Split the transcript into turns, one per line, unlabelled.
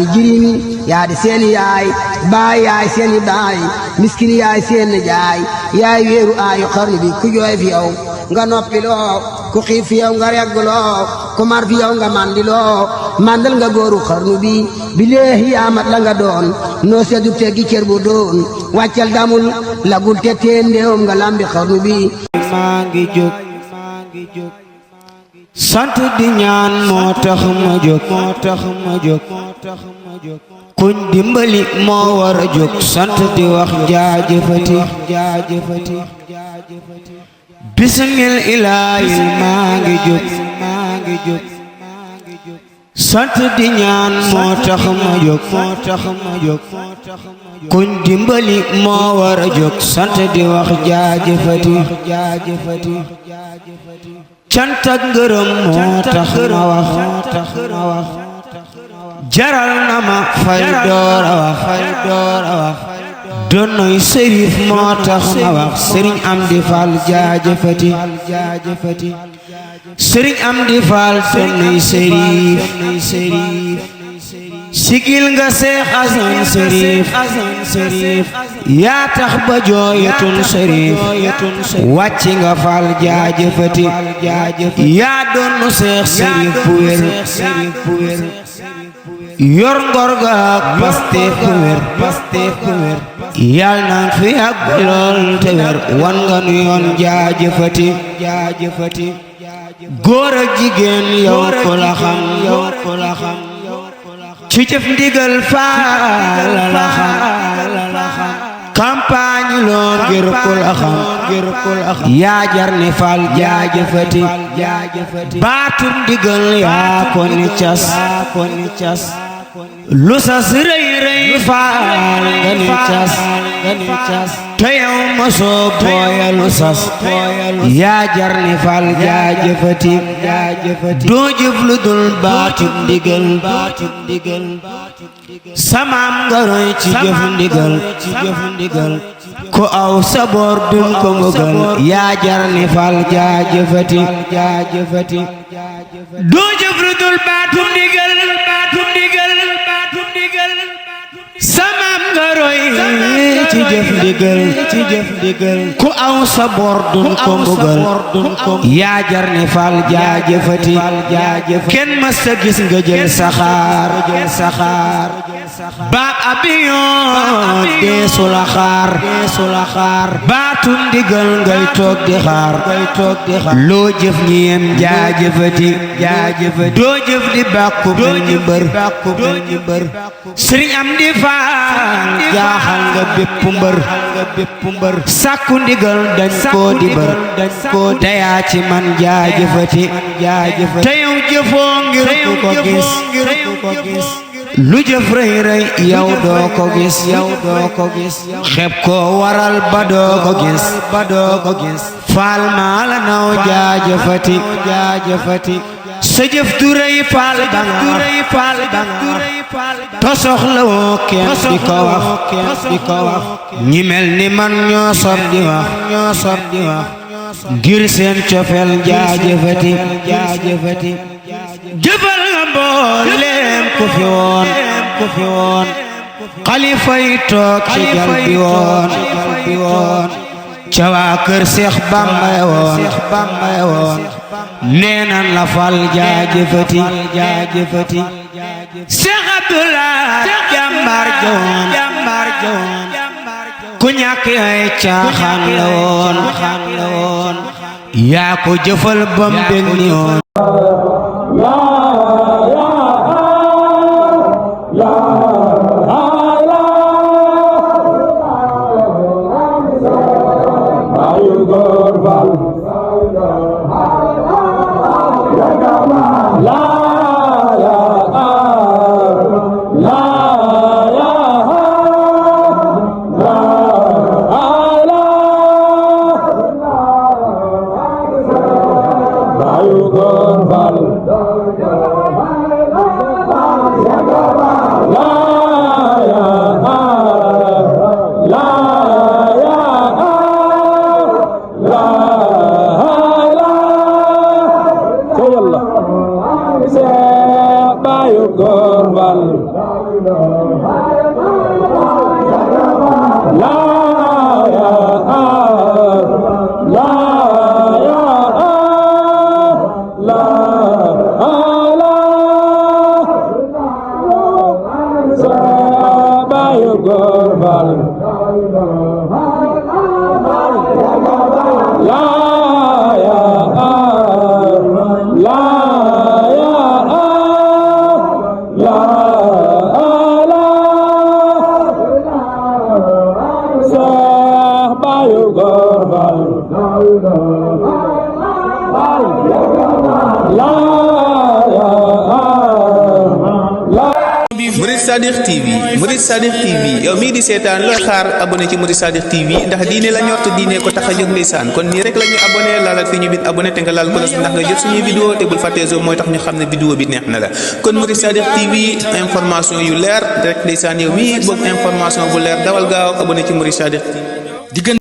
di jirimi yaa di seeni yaay baay yaay seeni baay miskin yaay seen jaay yaay weeru aayu xarnu bi ku jooy fi yow nga noppiloo ku xiif fi yow nga regguloo ku mar fi yow nga mandiloo mandal nga góoru xarnu bi bileehi yaa mat la nga doon noo seddu teggi cër bu doon wàccal damul lagul te teen ndeewum nga lambi xarnu bi
maa ngi jóg sant di ñaan moo tax ma jóg kuñ dimbali moo war a jóg sant di wax jaajëfati bismil ilaahil maa ngi jóg sant di ñaan moo tax ma jóg kuñ dimbali moo war a jóg sant di wax jaajëfati cant ak ngërëm moo tax ma wax jaral na ma fay door a wax donnoy sërif moo tax ma wax sëriñ Amdi Fall jaajëfati sëriñ Amdi Fall donnoy sërif sigil nga Seex Asan sërif yaa tax ba jooyatun sërif wàcc nga Fall jaajëfati yaa doonu Seex sërif bu wér yor ngor ga ak Pastef bu wér yal na fi yàgg lool te wér wan nga nu yoon jaajëfati góor ak jigéen yow ko la xam ci jëf ndigal Faal la xam campagne loo ngir ku la xam yaa jar ni Faal jaajëfati baatum ndigal yaa ko ni cas lu sas rëy rëy Faal nga ni cas te yow mosoo booya lu sas yaa jar ni Faal jaajëfati doo jëf lu dul baatum ndigal samaam nga roy ci jëf ndigal ko aw sa boor dun ko mbugal yaa jar ni Faal jaajëfati doo jëf lu dul baatum ndigal samaam nga roy ci jëf ndigal ku aw sa boor dun ko mbugal yaa jar ni Faal jaajëfati kenn mës ta gis nga jël saxaar baab abiyoon deesu la xaar baatum ndigal ngay toog di xaar loo jëf ñi yem jaajëfati doo jëf di bàkku mel ni mbër sëriñ Amdi Faal jaaxal nga bépp mbër sàkku ndigal dañ koo di bër te yaa ci man jaajëfati te yow jëfoo ngir ku ko gis lu jëf rëy rëy yow doo ko gis xeb ko waral ba doo ko gis Faal maa la naw jaajëfati sa jëf du rëy Faal to soxla woo kenn di ko wax ñi mel ni man ñoo sob di wax ngir seen cofeel jaajëfati jëfal nga mbooleem ku fi woon xalifa yi toog ci jal bi woon ca waa kër Seex Bamba woon neenan la Faal jaajëfati Seex Abdulaay jàmbaar jawoon ku ñàkk ay caaxaan la woon yaa ko jëfal bam bég ni woon
Bye. Murid Sadiq TV Murid Sadiq TV yow mii di seetaan looy xaar abonné ci Murid Sadiq TV ndax diine la ñor te diine ko tax a jóg ndeysaan kon nii rek la ñuy abonné laalal fi ñu bind abonné te nga laal ko ndax nga jot suñuy vidéo te bul fàttee zo mooy tax ñu xam ne vidéo bi neex na la kon Murid Sadiq TV information yu leer rek ndeysaan yow mii bëgg information bu leer dawal gaaw abonné ci Murid Sadiq TV